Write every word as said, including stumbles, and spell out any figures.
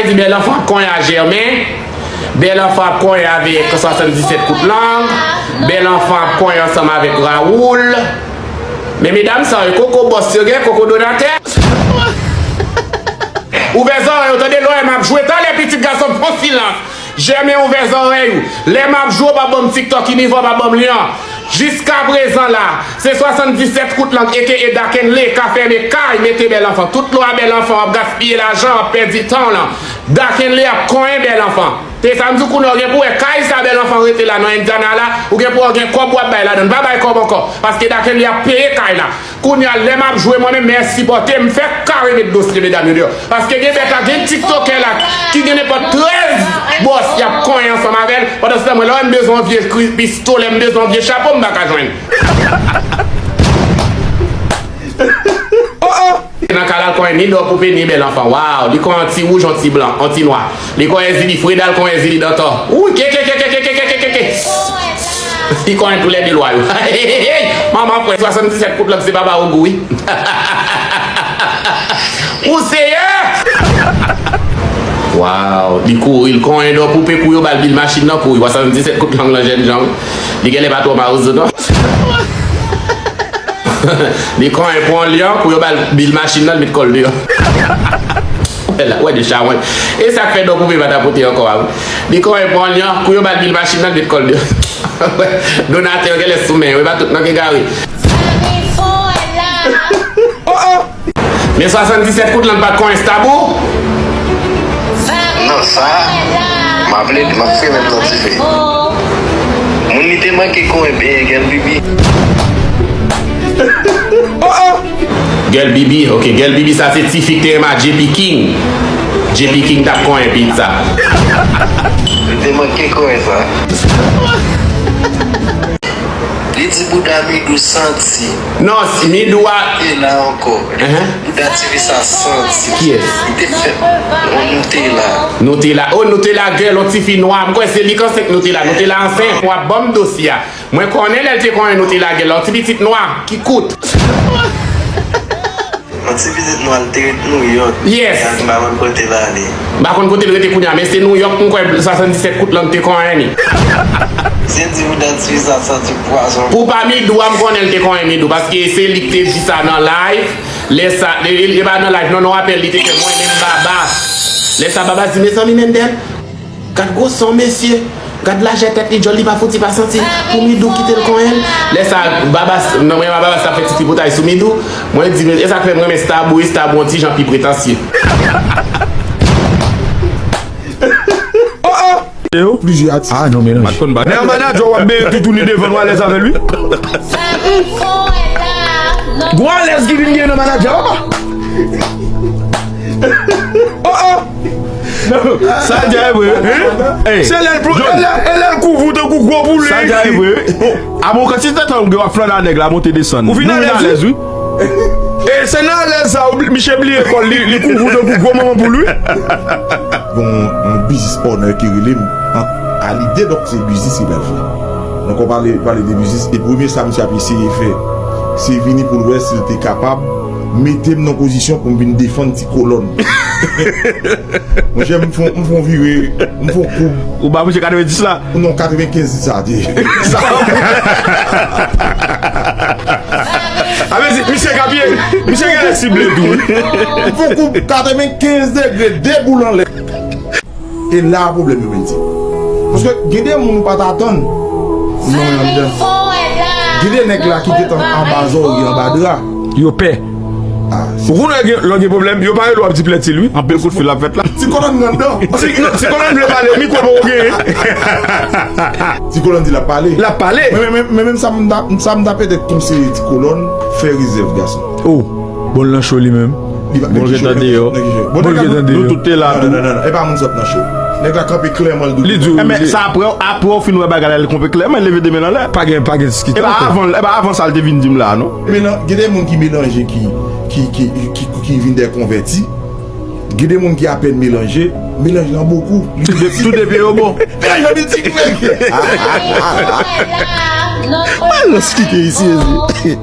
Di Bèl Anfan ap konyen a Jèmen. Bèl Anfan ap konyen avèk swasanndiset Kout Lang. Bèl Anfan ap konyen ansanm avèk Raoul. Men medam sa yo, koko bòs yo gen, koko donatè. Ouvè zòrèy ou, tande, lè m ap jwe, talè pitit gason fè silans. Jèmen, ouvè zòrèy ou. Lè m ap jwe, w pa ban m TikTok, inivò pa ban m li an. Jiskaprezan la, se swasanndiset Kout Lang, aka Dakenle, ka fèmen kay, mete Bèl Anfan. Tout lwa Bèl Anfan, w ap gaspiye lajan, w ap pèdi tan w lan. Dakenle ap konyen Bèl Anfan. Te sa m di w, kounye a w gen pou w wè kay sa Bèl Anfan rete la nan Indiana la, ou gen pou w gen kòb w ap bay ladan l. Pa bay kòb ankò, paske Dakenle ap peye kay la. Kounye a, lè m ap jwe, mwen menm, men sipòte m, fè kare met dosye medam yo deyò. Paske gen bèt la, gen tiktokè la ki gen nenpòt trèz bòs y ap konyen ansanm avè l. Pandan se tan, mwen, lè m bezwen yon vye kri-, pistolè, m bezwen yon vye chapo, m pa ka jwenn. Oh, oh! Nan kay la, l konyen ni Dò Poupe, ni Bèl Anfan. Waw, li konyen yon ti wouj, yon ti blan, yon ti nwa. Li konyen Zili Freda, l konyen Zili Dantò. Wi, ke, ke, ke. Li konyen toulède lwa yo. Manman frè, swasanndiset Kout Lang se papa Ogou, wi. Ou seyè! Waw, li kouri, l konyen Dò Poupe, kou yo ba l bil machin nan, kouri. Swasanndiset Kout Lang lan jènjan, wi. Li genlè pa twò mawozo, non. Li konyen pran lyan, kou yo ba l bil machin nan, l met kò l deyò. Wè la, wè de chawony. E sa k fè Dò Poupe pa ta pote ankò a, wi. Li konyen pran lyan, kou yo ba l bil machin nan, l met kò l deyò. Donatè yo genlè sou men yo, e pa tout non k egare. Oh, oh! Men swasanndiset Kout Lang pa t konyen Stabou? Non, sa, m ap plede, m ap fè menm nan dife. Moun li te manke konyen, eh, Gèl Bibi. Oh, oh! Gèl Bibi, ok, Gèl Bibi, sa se tifi k te renmen a J P King. J P King t ap konyen pitit sa. Li te manke konyen sa. Li di bouda Midou santi. Non, si Midou a. Te la ankò. Bouda tifi sa santi. Kiyès? Li te fè yon Nutella. Nutella. Oh, Nutella girl, yon tifi nwa. M kwè se li k ansent Nutella. Nutella ansent. W ap ban m dosye a. Mwen konnen lè l te konyen Nutella girl la. Yon ti pitit nwa ki kout. Yon ti pitit nwa, l te ret Nouyòk. Yes. Sa m pa konn kote l ale. M pa konn kote l rete kounye a, men se Nouyòk m kwè swasanndiset Kout Lang te konyen li. Se di bouda tifi sa santi pwazon. Pou pa Midou a, m konnen l te konyen Midou, paske se li k te di sa nan live. Lè sa, e, e, e pa nan live, non, non, apèl li te fè mwen menm Babas. Lè sa, Babas di, mezanmi, Mendel, gad gwosè w, mesye. Gad lajè tèt li, djòl li pa fouti pa santi. Pou Midou kite l konyen l. Lè sa, Babas, non, mwen, Babas t ap fè ti tripotay sou Midou. Mwen di, e sa k fè m renmen Stabou, e Stabou yon ti jan pi pretansye. Oh, oh! Yo? Plizyè atis. Ah, non, men non. Nèg manadjè w ap benyen toutouni devan nou alèz avè l, wi. Gwo alèz ki vin gen nan manadjè, papa. Oh, oh! Sa dja e vre, wi. Se lè l plo-, e lè, e lè l kouvri w tankou gwo poulin. Sa dja e vre, wi. Bon, a bon kantite tan ou gen w ap flannè a nèg la, monte desann. Ou vin alèz, wi. E se nan alèz sa, ou bli-, misye bliye kò l, li, li kouvri w tankou gwo manman poul, wi. Gon yon biznis owner ki rele m an, a lide, donk se biznis li pral fè. Donk, w pale, pale de biznis, e premye sa misye ap eseye fè, se vini pou l wè si l te kapab mete m nan pozisyon pou m vin defann ti kolòn. Monchè, m fon, m fon vire, m fon koub. Ou ba misye katrevenndis la? Non, katrevenkenz sa te. Sa. A vle di, misye kapye, misye genlè sible tou, wi. M fon koub katrevenkenz degre, de boul anlè. E la pwoblèm yo vin di. Paske gen de moun ou pa t atann. Non, anndan. Gen de nèg la ki gentan anba zòrye, anba dra. Yo pè. Ah, ou konnen gen, lè gen pwoblèm, yo pa rele w ap di plètil, wi. Anpil kout fil ap fèt la. Ti kolòn nan anndan. Ti, non, ti kolòn vle pale, mikwo poko genyen. Ti kolòn di l ap pale. L ap pale. Men, men, men, men menm sa m ta, sa m ta petèt konseye ti kolòn, fè rezèv gason. Oh, bon l nan cho li menm. Bon l gentan deyò. Bon l gentan deyò. Nou tout te la tou. Non, non, non, non. E pa moun sòt nan cho. Nèg la kanpe klèman, l di w. Li di w. Sa apre, apre w fin wè bagay la, l kanpe klèman, l leve de men l anlè. Pa gen, pa gen diskite ankò. E pa avan, e pa avan sa l te vin di m la, non. Men non, gen de moun ki melanje, ki, ki, ki, ki, ki vin dè konvèti. Gen de moun ki apèn melanje, melanj lan bokou. Tout de, tout de pye yo bon. Melanj lan bitik, men. Malans ki gen isi, isi.